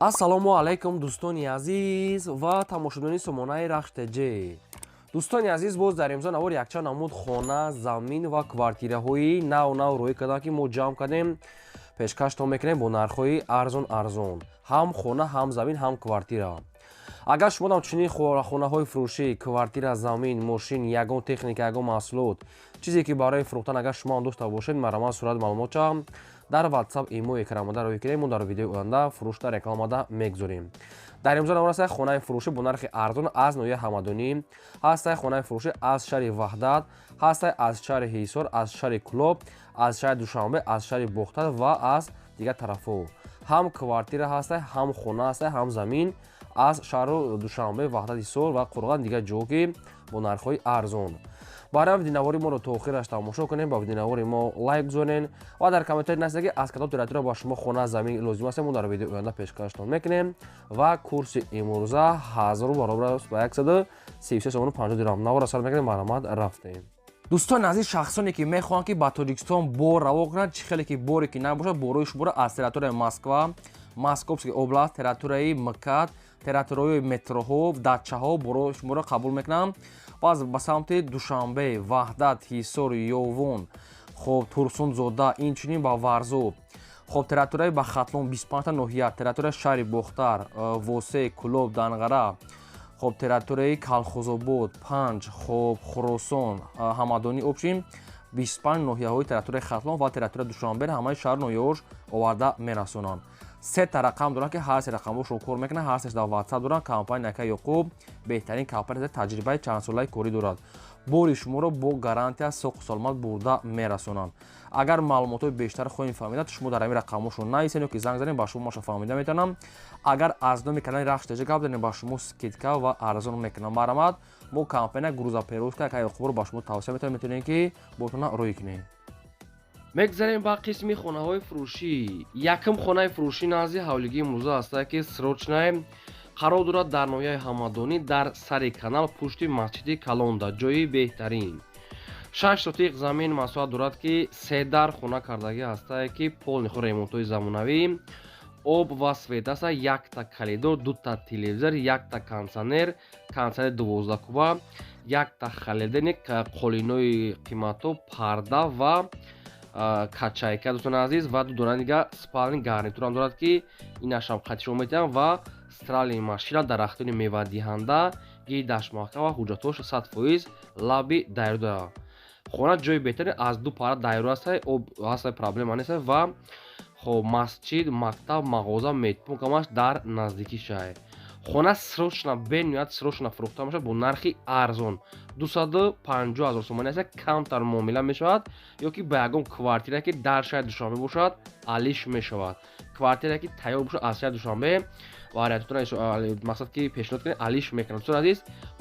Ассалому алайкум, дӯстони азиз ва тамошобинони сомонаи Рахш ТЖ. Дӯстони азиз, боз дар имзо навор якчанд намуд хона, замин ва квартираҳои нав нав рӯй карданд, ки мо ҷамъ кардем, пешкаштон мекунем бо нархҳои арзон арзон, ҳам хона, ҳам замин, ҳам квартира. Агар шумо ҳам чунин хонаҳои фурӯшӣ, квартира, замин, мошин, ягон техника, ягон маҳсулот, чизе ки барои фурӯхтан агар шумо ҳам дошта бошед, марҳамат, сурат маълумотча дар WhatsApp, имо экранмода рӯй кунем, мо дар видеои оянда фурӯшта рекламада мегузорем. Дар имзо навор ҳастае хонаи фурӯшӣ бо нархи арзон аз ноҳияи Ҳамадонӣ, ҳастае хонаи фурӯшӣ аз шаҳри Ваҳдат, ҳастае аз шаҳри Ҳисор, аз шаҳри Кӯлоб, аз шаҳри Душанбе, аз шаҳри Бохтар ва аз дигар тарафҳо. Ҳам квартира ҳастае, ҳам хона ҳастае, ҳам замин аз шаҳру Душанбе, Ваҳдат, Ҳисор ва Қурған, дигар ҷо, ки бо нархҳои арзон. Барои видеонавори моро то охираш тамошо кунем, ба видеонавори мо лайк гузорен ва дар комментари нависед, ки аз кадом территория ба шумо хона, замин лозим аст, мо дар видеои оянда пешкаштон мекунем. Ва курси имрӯза 1000 баробар аст ба 133 сомону 50 дирам. Навора сар мекунем, марҳамат, рафтем. Дӯстони азиз, шахсоне ки мехоҳанд, ки ба Тоҷикистон бор раво кунанд, чӣ хеле ки боре ки набошад, борҳои шуморо аз территорияи Москва, Московский область, территорияи МКАД, территорияи метроҳо, дачаҳо борҳои шуморо қабул мекунанд. Баъз ба самти Душанбе, Ваҳдат, Ҳисор, Ёвон, хоб, Турсунзода, инчунин ба Варзоб, хоб, территорияи ба Хатлон, 25 ноҳия, территорияи шаҳри Бохтар, Восе, Кӯлоб, Данғара, хоб, территорияи Калхозобод, Панҷ, хоб, Хуросон, Ҳамадонӣ, общем, 25 ноҳияҳои территорияи Хатлон ва территорияи Душанбе, ҳамаи шаҳру ноҳияҳош оварда мерасонанд. Сета рақам доранд, ки ҳар се рақамҳошон кор мекунанд, ҳар сеш дар WhatsApp доранд. Компания Ака Ёқуб беҳтарин компания, таҷрибаи чандсолаи корӣ дорад. Бори шуморо бо гарантия соқу саломат бурда мерасонанд. Агар маълумотҳои бештар хоҳем фаҳмида, шумо дар ҳамин рақамҳошон нависед ё ки занг занед, ба шумо маша фаҳмида метавонам. Агар аз номи канали Рахш ТЖ гап занем, ба шумо скидка ва арзон мекунам. Марҳамат, мо компания грузоперевозка Ака Ёқубро ба шумо тавсия метавонем, метавонем ки ботона рӯй кунем. Мегзарем ба қисми хонаҳои фурӯшӣ. Якум хонаи фурӯшӣ назди ҳавлигии имрӯза ҳастае, ки срочный қарор дорад дар ноҳияи Ҳамадонӣ, дар сари канал, пушти масҷиди калонда, ҷои беҳтарин. 6 сотиқ замин масоҳат дорад, ки се дар хона кардагӣ ҳастае, ки полный хо ремонтҳои замонавӣ, об ва свет аста, якта коридор, дута телевизор, якта кондитсионер, кондитсионер 12 куба, якта холодильник, қолинои қиматҳо, парда ва качайка, дӯстони азиз, ва ду дона дига спальный гарнитурам дорад, ки инашам қатишо метиҳам, ва стиральный машина, дарахтони мевадиҳанда, гидаш маҳкам ва ҳуҷҷатҳош 100% лаби дайру дорад. Хона ҷои беҳтаре, аз ду пара дайру ҳаста, об ҳаста, проблема нест. Ва хоб, масҷид, мактаб, мағоза, медпункт ҳамаш дар наздикӣ шаҳр. Хона срочно, бениҳоят срочно фурӯхта мешавад бо нархи арзон, 250 000 сомонӣ аст, камтар муомила мешавад ё ки ба ягон квартира, ки дар шаҳри Душанбе бошад, алиш мешавад. Квартира, ки тайёр бошад аз шаҳри Душанбе, вариантотон мақсад ки пешниҳод кунед, алиш мекунад. Дӯстони азиз,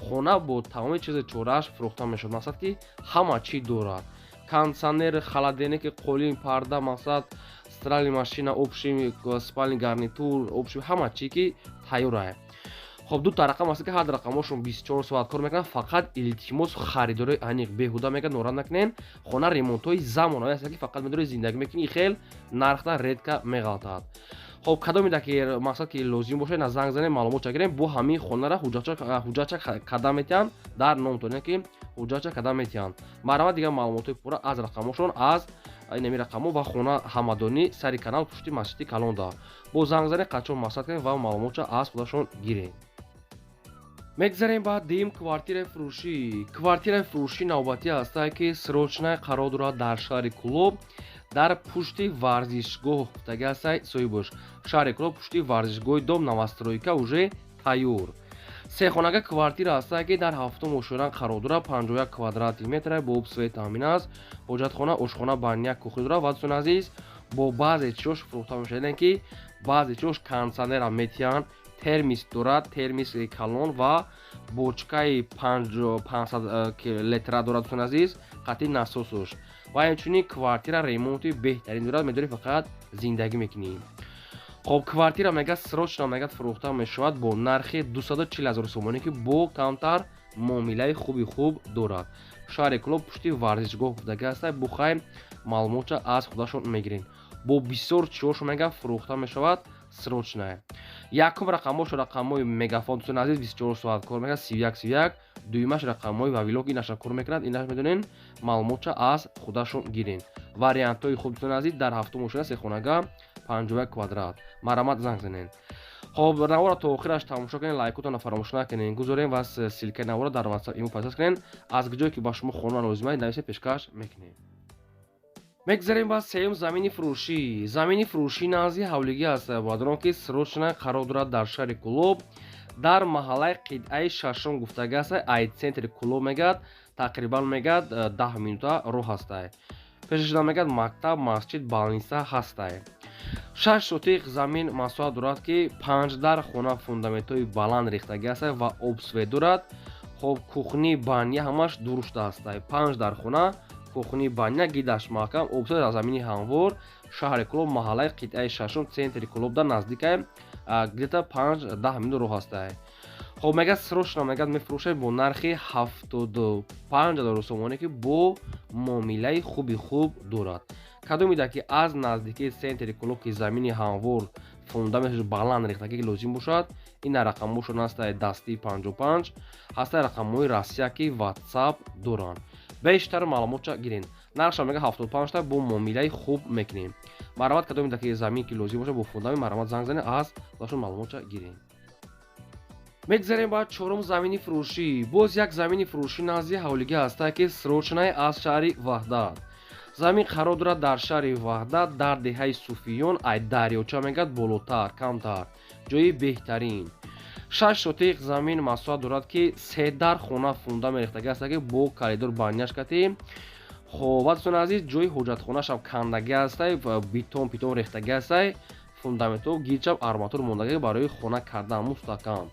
хона бо тамоми чизи чорааш фурӯхта мешавад, мақсад ки ҳама чӣ дорад: кондитсионер, холодильник, қолин, парда, мақсад, стиральный машина, общий спальный гарнитур, общий ҳама чӣ ки тайёрае. Хоб, ду та рақам аст, ки ҳар рақамҳошон 24 соат кор мекунанд. Фақат илтимос, харидорои аниқ, беҳуда мекунад, норат накунен. Хона ремонтҳои замонавӣ аст, ки фақат медори зиндагӣ мекунӣ, хел нархта редко меғалтад. Хоб, кадомеда ки мақсад ки лозим бошад, на занг занем, маълумот чагирем. Бо ҳамин хонара ҳуҷҷатча када метиҳанд дар номтон, ки ҳуҷҷатча када метиҳанд. Марҳамат, дигар маълумотҳои пурра аз рақамҳошон, аз инами рақамҳо. Ва хона Ҳамадонӣ, сари канал, пушти масҷиди калонда. Бо занг занем, қачон мақсад кунем ва маълумотча аз худашон гирем. Мегзарем ба дуюм квартираи фурӯшӣ. Квартираи фурӯшӣ навбатӣ ҳастае, ки срочный қарор дорад дар шаҳри Кӯлоб, дар пушти варзишгоҳ гуфтагӣ ҳастай соҳибош. Шаҳри Кӯлоб, пушти варзишгоҳи дом, новостройка, уже тайёр. Сехонага квартира ҳастае, ки дар ҳафтум ошёна қарор дорад, 51 квадрати метра, бо об, свет таъмин аст, ҳоҷатхона, ошхона, баня, кухня дорад. Ва дӯстони азиз, бо баъзе чиёш фурӯхта мешавад, ки баъзе чиёш кондитсионерам метиҳанд, термос дорад, термос калон ва бочкаи 500 литра дорад, дӯстони азиз, қатъи насосуш. Ва инчунин квартира ремонти беҳтарин дорад, медорӣ, фақат зиндагӣ мекунӣ. Хоб, квартира мегӯяд, срочно мегӯяд, фурӯхта мешавад бо нархи 240 000 сомонӣ, ки бо камтар муомилаи хуби хуб дорад. Шаҳри Кӯлоб, пушти варзишгоҳ гуфтагӣ ҳаста. Бухай, маълумотча аз худашон мегирем. Бо бисёр чиёш мегӯяд, фурӯхта мешавад. Срочная. Якум рақамҳош рақамҳои Мегафон, дӯстони азиз, 24 соат кор мекунад, 31 31. Дуюмаш рақамҳои Вавилок, инаша кор мекунад, инаш медонен, маълумотша аз худашон гирен. Вариантҳои хуб, дӯстони азиз, дар ҳафтум ошёна, сехонага, 51 квадрат. Марҳамат, занг занен. Хоб, навора то охираш тамошо кунед, лайкотонро фаромӯш накунед, гузорем ва ссылкаи навора дар WhatsApp, имо пайдо кунед. Аз ҷое ки ба шумо хона лозима, нависе, пешкаш мекунем. Мегзарем ба сеюм замини фурӯшӣ. Замини фурӯшӣ назди ҳавлигӣ аст, бародарон, ки срочно қарор дорад дар шаҳри Кӯлоб, дар маҳаллаи Қитъаи шашум гуфтагӣ аст. Ай центри Кӯлоб мегӯяд, тақрибан мегӯяд, 10 минута роҳ ҳастай. Пешашида мегӯяд, мактаб, масҷид, больница ҳастай. 6 сотих замин масоҳат дорад, ки панҷ дар хона, фундаментҳои баланд рехтагӣ аст ва об, свет дорад. Хоб, кухни, баня ҳамаш дурушта ҳастай. Панҷ дар хона, кухни, баня, гидаш маҳкам, об, свет, аз замини ҳамвор, шаҳри Кӯлоб, маҳаллаи Қитъаи шашум, центри Кӯлобда наздикай, где-то 5-10 минут роҳ ҳастай. Хоб, мегӯяд, срочно мегӯяд, мефурӯшад бо нархи 75 000 сомонӣ, ки бо муомилаи хуби хуб дорад. Кадомида ки аз наздикии центри Кӯлоб, ки замини ҳамвор, фундаменташ баланд рехтагӣ лозим бошад, ина рақамҳошон ҳастай, дастии 55 ҳастай, рақамҳои Россия, ки WhatsApp доранд. Бештар маълумотша гирен. Нархша мега 75 та, бо муомилаи хуб мекунем. Марҳамат, кадомида ки замин ки лозим бошад бо фундамент, марҳамат, занг занед, аз худашон маълумотша гирен. Мегзарем ба чорум замини фурӯшӣ. Боз як замини фурӯшӣ назди ҳавлигӣ ҳастае, ки срочное, аз шаҳри Ваҳдат. Замин қарор дорад дар шаҳри Ваҳдат, дар деҳаи Суфиён, ай дарёча мегӯяд болотар камтар, ҷои беҳтарин. 6 сотих замин масоҳат дорад, ки се дар хона, фундамент рехтагӣ аст, ки бо коридор, баняш кати. Хоб, ва дӯстони азиз, ҷои ҳоҷатхонашам кандагӣ ҳастай, бетон питон рехтагӣ ҳастай, фундаментҳо гирчам, арматур мондагӣ барои хона кардан мустаҳкам.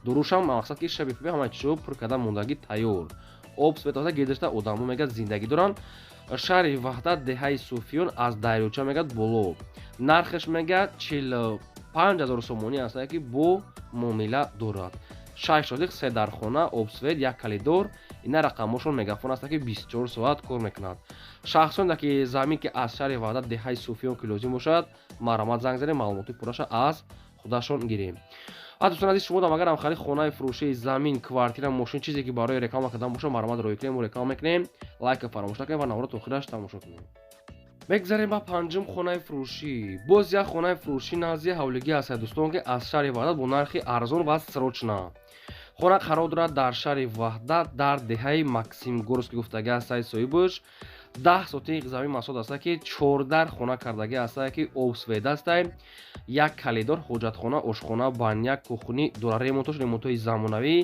Дурушам мақсад ки шаби ҳама чизо пур кардан мондагӣ, тайёр. Об, свет гирдашта, одамо мегӯяд, зиндагӣ доранд. Шаҳри Ваҳдат, деҳаи Суфиён, аз дарёча мегӯяд боло. Нархаш мегӯяд 45 000 сомонӣ аст, ки бо муомила дорад. 6 сотих, се дархона, об, свет, як коридор. Ина рақамҳошон Мегафон аст, ки 24 соат кор мекунад. Шахсоне ки замин ки аз шаҳри Ваҳдат, деҳаи Суфиён ки лозим бошад, марҳамат, занг занед, маълумоти пурраша аз худашон гирем. А дӯстон азиз, шумо дам агар ҳам хари хонаи фурӯшии, замин, квартира, мошин, чизе ки барои реклама кардан бошад, марҳамат, роҳӣ кунем, мо реклама мекунем. Лайка фаромӯш накунем ва навора то охираш тамошо кунем. Мегзарем ба панҷум хонаи фурӯшӣ. Боз як хонаи фурӯшӣ назди ҳавлигӣ аст, дӯстон, ки аз шаҳри Ваҳдат бо нархи арзон ва срочно. Хона қарор дорад дар шаҳри Ваҳдат, дар деҳаи Максимгорск гуфтагӣ ҳастаи соҳибаш. 10 сотих замин масоҳат аста, ки чордар хона кардагӣ ҳастае, ки об, свет ҳастай, як коридор, ҳоҷатхона, ошхона, баня, кухни дора. Ремонтош ремонтҳои замонавӣ,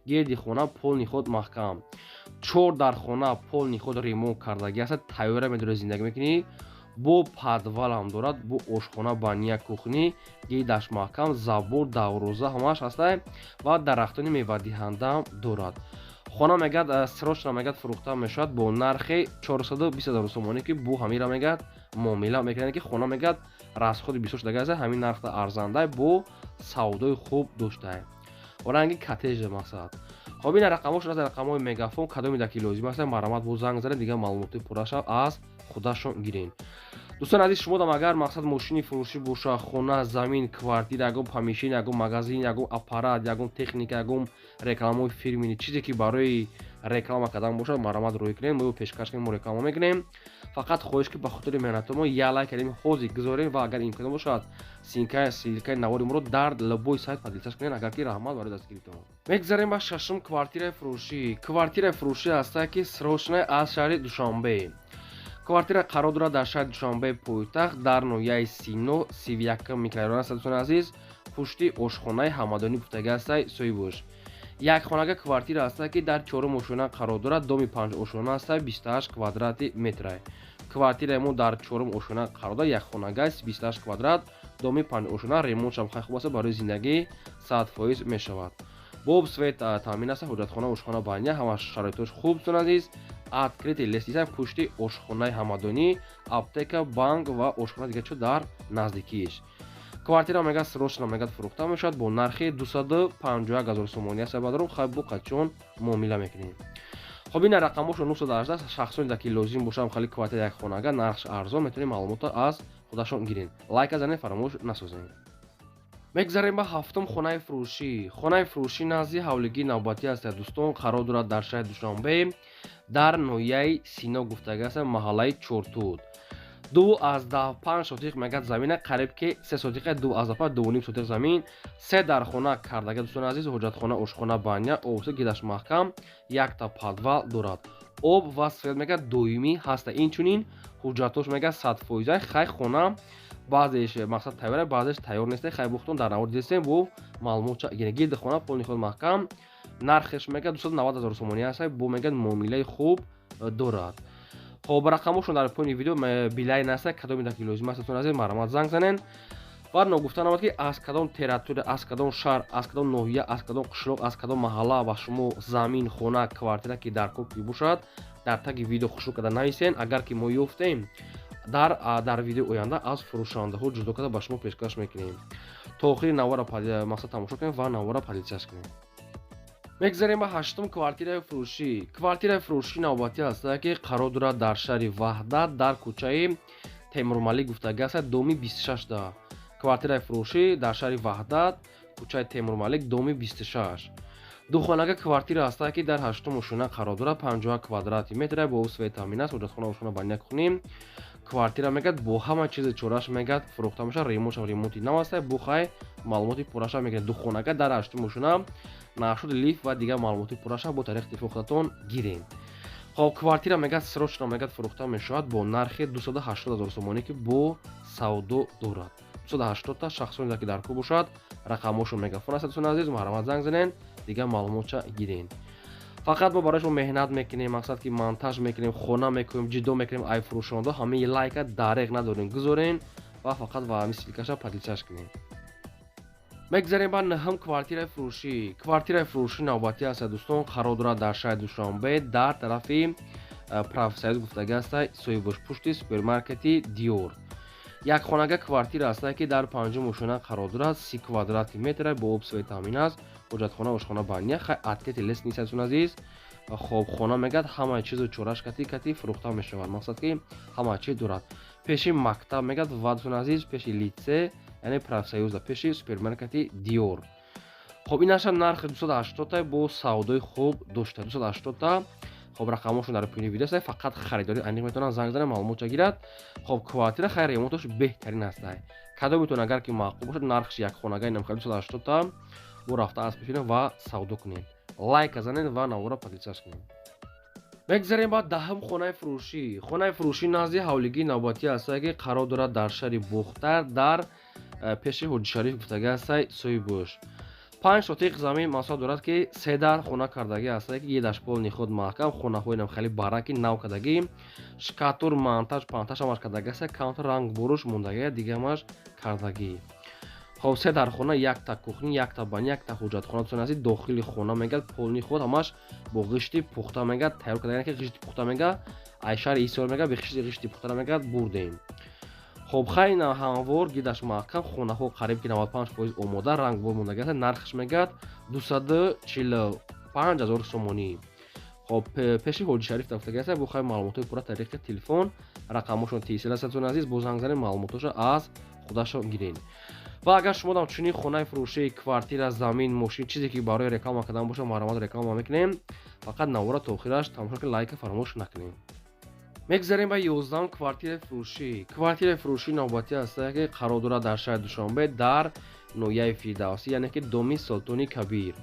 гирди хона полный худ маҳкам. Чор дар хона полный худ ремонт кардагӣ аста, тайёра медори, зиндагӣ мекунӣ. Бо подвалам дорад, бо ошхона, баня, кухни, гирдаш маҳкам, забор, давроза ҳамааш ҳастай ва дарахтони мевадиҳандаам дорад. Хона мегӯяд, срочно мегӯяд, фурӯхта мешавад бо нархи 420 000 сомонӣ, ки бо ҳамира мегӯяд, муомила мекунад, ки хона мегӯяд, расходи бисёр шудагӣ аст, ҳамин нархта арзандай, бо савдои хуб доштае, ранги коттеҷ мақсад. Хоб, ина рақамҳошон аст, рақамҳои Мегафон. Кадомида ки лозим аст, марҳамат, бо занг занед, дигар маълумоти пурраша аз худашон гирен. Дӯстони азиз, шумо дам агар мақсад мошини фурӯшӣ боша, хона, замин, квартира, ягон помещение, ягон магазин, ягон аппарат, ягон техника, ягон рекламаҳои фирмини, чизе ки барои реклама кардан бошад, марҳамат, роҳӣ кунем, мо пешкаш кунем, мо реклама мекунем. Фақат хоҳиш ки ба хотири меҳнатҳо мо як лайк кардем, ҳозир гузорем ва агар имкон бошад, ссылкаи навори моро дар любой сайт поделиться кунед. Агар ки раҳмат барои дастгиритон. Мегзарем ба шашум квартираи фурӯшӣ. Квартираи фурӯшӣ ҳастае, ки срочно, аз шаҳри Душанбе. Квартира қарор дорад дар шаҳри Душанбе, пойтахт, дар ноҳияи Сино, 31-м микрорайон аст, дӯстони азиз, пушти ошхонаи ҳамадонӣ гуфтагӣ ҳастай соҳибош. Як хонага квартира ҳастае, ки дар чорум ошёна қарор дорад, доми панҷ ошёна ҳастае, 28 квадрати метрае. Квартираи мо дар чорум ошёна қарор дорад, як хонага, 28 квадрат, доми панҷ ошёна, ремонтшам хеле хуб аст, барои зиндагӣ 100% мешавад. Бо об, свет таъмин аст, ҳоҷатхона, ошхона, баня, ҳама шароитош хуб, дӯстони азиз. Открытый лестница, пушти ошхонаи ҳамадонӣ, аптека, банк ва ошхона дига чо дар наздикииш. Квартира мегӯяд, срочно мегӯяд, фурӯхта мешавад бо нархи 251 000 сомонӣ аст, бародарон. Хай, бо қачон муомила мекунем. Хоб, ина рақамҳошо 918. Шахсоне ки лозим бошам хали квартира як хонага, нархш арзон, метавонед маълумотро аз худашон гиред. Лайка занед, фаромӯш насозед. Мегзарем ба ҳафтум хонаи фурӯшӣ. Хонаи фурӯшӣ назди ҳавлигии навбатӣ аст, дӯстон, қарор дорад дар шаҳри Душанбе, дар ноҳияи Сино гуфтага аст, маҳаллаи Чортуд. 2,5 сотиқ мегӯяд замина, қариб ки 3 сотиқа, 2,5, 2,5 сотиқ замин, се дархона кардага, дӯстони азиз, ҳоҷатхона, ошхона, баня, обсе гидаш маҳкам, якта подвал дорад. Об ва свет мегӯяд доимӣ ҳаста. Инчунин ҳуҷҷатош мегӯяд 100%. Хай, хона баъзеш мақсад тайёра, баъзеш тайёр нест. Хай, бухтон дар навор дидестем, бо маълумотча гирди хона полный худ маҳкам. Нархеш мегӯяд 290 000 сомонӣ аст, бо мегӯяд муомилаи хуб дорад. Хоб, рақамошон дар поёни видео билайн аст. Кадоме ки лозим аст, дӯстони азиз, марҳамат, занг занен. Ва ногуфта намад, ки аз кадом территория, аз кадом шаҳр, аз кадом ноҳия, аз кадом қишлоқ, аз кадом маҳалла ба шумо замин, хона, квартира ки дар кор ки бошад, дар таги видео хушрӯ карда нависен. Агар ки мо ёфтем, дар видеои оянда аз фурӯшандаҳо ҷудо карда ба шумо пешкаш мекунем. То охири навора мақсад тамошо кунем ва навора поделиться кунем. Мегзарем ба ҳаштум квартираи фурӯшӣ. Квартираи фурӯшӣ навбатӣ аст, ки қарор дорад дар шаҳри Ваҳдат, дар кӯчаи Темурмалик гуфтага аст, доми 26-да. Квартираи фурӯшӣ дар шаҳри Ваҳдат, кӯчаи Темурмалик, доми 26, духонага квартира аст, ки дар ҳаштум ошёна қарор дорад, 51 квадрати метра, бо свет таъмин аст, ҳоҷатхона, ошхона, баня, кухня. Квартира мегӯяд бо ҳама чизи чораш мегӯяд фурӯхта мешавад. Ремонтшам ремонти нав аст. Бухай, маълумоти пурраша мегирад. Духонага дар ҳаштум ошёна, нашуд лифт ва дигар маълумоти пурраша бо тариқи телефон худатон гирем. Хоб, квартира мегӯяд срочно мегӯяд фурӯхта мешавад бо нархи 280 000 сомонӣ, ки бо савдо дорад. 280-та шахсоне ки дар кор бошад, рақамҳошон мегафон аст, дӯстони азиз, марҳамат, занг занен, дигар маълумотча гирен. Фақат мо барои шумо меҳнат мекунем, мақсад ки монтаж мекунем, хона мекунем, ҷидо мекунем. Ай фурӯшонда ҳамаи лайка дареғ надорем, гузорен ва фақат ва ҳами ссылка ша поделиться кунем. Мегзарем ба наҳум квартираи фурӯшӣ. Квартираи фурӯшӣ навбатӣ аст, дӯстон, қарор дорад дар шаҳри Душанбе, дар тарафи Профсоюз гуфтага аста, соҳибош, пушти супермаркети Диёр. Якхонага квартира аст, ки дар панҷум ошёна қарор дорад, 30 квадрати метра, бо об, свет таъмин аст, ҳоҷатхона, ошхона, баня. Хай, открытый лестница, дӯстон азиз. Хоб, хона мегӯяд ҳамаи чизу чораш кати кати фурӯхта мешавад, мақсад ки ҳама чиз дорад. Пеши мактаб мегӯяд ва, дӯстон азиз, пеши литсей, яъне Профсоюза, пеши супермаркети Диёр. Хоб, ин аша нархи 280-та, бо савдои хуб дошта, 280-та. Хоб, рақамҳошон дар поёни видео аст. Фақат харидорӣ аниқ метавонанд занг зананд, маълумотча гирад. Хоб, квартира хайр, ремонтош беҳтарин аст. Кадометон агар ки маъқул бошад, нархш якхонага инам хеле 280-та, бо рафта аз пешинед ва савдо кунед. Лайка занед ва навора поделиться кунед. Мегзарем ба даҳум хонаи фурӯшӣ. Хонаи фурӯшӣ назди ҳавлигии навбатӣ аст, ки қарор дорад дар шаҳри Бохтар, дар пеши Ҳоҷишариф гуфтага ҳастай, соҳибош. 5 сотиқ замин масоҳат дорад, ки се дар хона кардагӣ ҳаста, ки едаш полный худ маҳкам. Хонаҳои нам хеле бараки нав кардагӣ, штукатур, монтаж пантаж ҳамаш кардагӣ аста, камтар ранг буруш мондагӣ, дига ҳамаш кардагӣ. Хоб, се дар хона, якта кухня, якта баня, якта ҳоҷатхона, дӯстони азиз. Дохили хона мегӯяд полный худ ҳамаш бо ғишти пухта мегӯяд тайёр карда, ки ғишти пухта мегӯяд ай шаҳри Ҳисор мегӯяд, ғишти пухтара мегӯяд бурдем. Хоб, хайна ҳамвор, гидаш маҳкам, хонаҳо қариб ки 95% омода, рангбор мондагӣ аст. Нархаш мегӯяд 245 000 сомонӣ. Хоб, пеши Ҳоҷи Шариф дафтагӣ аст. Бо хай, маълумотҳои пурра тариқи телефон, рақамҳошон тисел аст, дӯстони азиз, бо занг занед, маълумотҳоша аз худашон гиред. Ва агар шумо дам чунин хонаи фурӯшӣ, квартира, замин, мошин, чизе ки барои реклама кардан бошад, марҳамат, реклама мекунем. Фақат навора то охираш тамошо кунед, лайка фаромӯш накунем. Мегзарем ба 11-ум квартираи фурӯшӣ. Квартираи фурӯшӣ навбатӣ аст, ки қарор дорад дар шаҳри Душанбе, дар ноҳияи Фирдавсӣ, яъне ки доми Султони Кабир.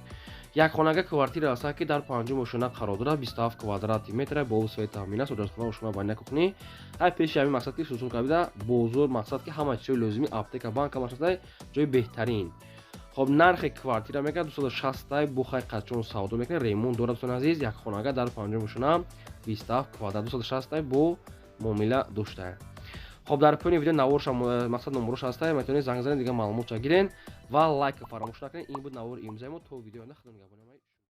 Якхонага квартира аст, ки дар панҷум ошёна қарор дорад, 27 квадрати метра, бо свет таъмин аст, ҳоҷатхона, ошхона, баня, кухня. Ҳай, пеши ҳамин мақсад ки Султон Кабида бозор, мақсад ки ҳама чизҳои лозимӣ, аптека, банк ҳамаш аст, ҷои беҳтарин. Хоб, нархи квартира мекард 260, бухай қачон савдо мекунад, ремонт дорад, дӯстони азиз. Якхонага дар панҷум ошёна, 27 квадрат, 260, бо муомила дошта. Хоб, дар поёни видео наворша мақсад номерош ҳаста, метавонед занг занед, дигар маълумотша гирен ва лайка фаромӯш накунед. Ин буд навори имрӯзаи мо. То видеои оянда, худо нигаҳбони.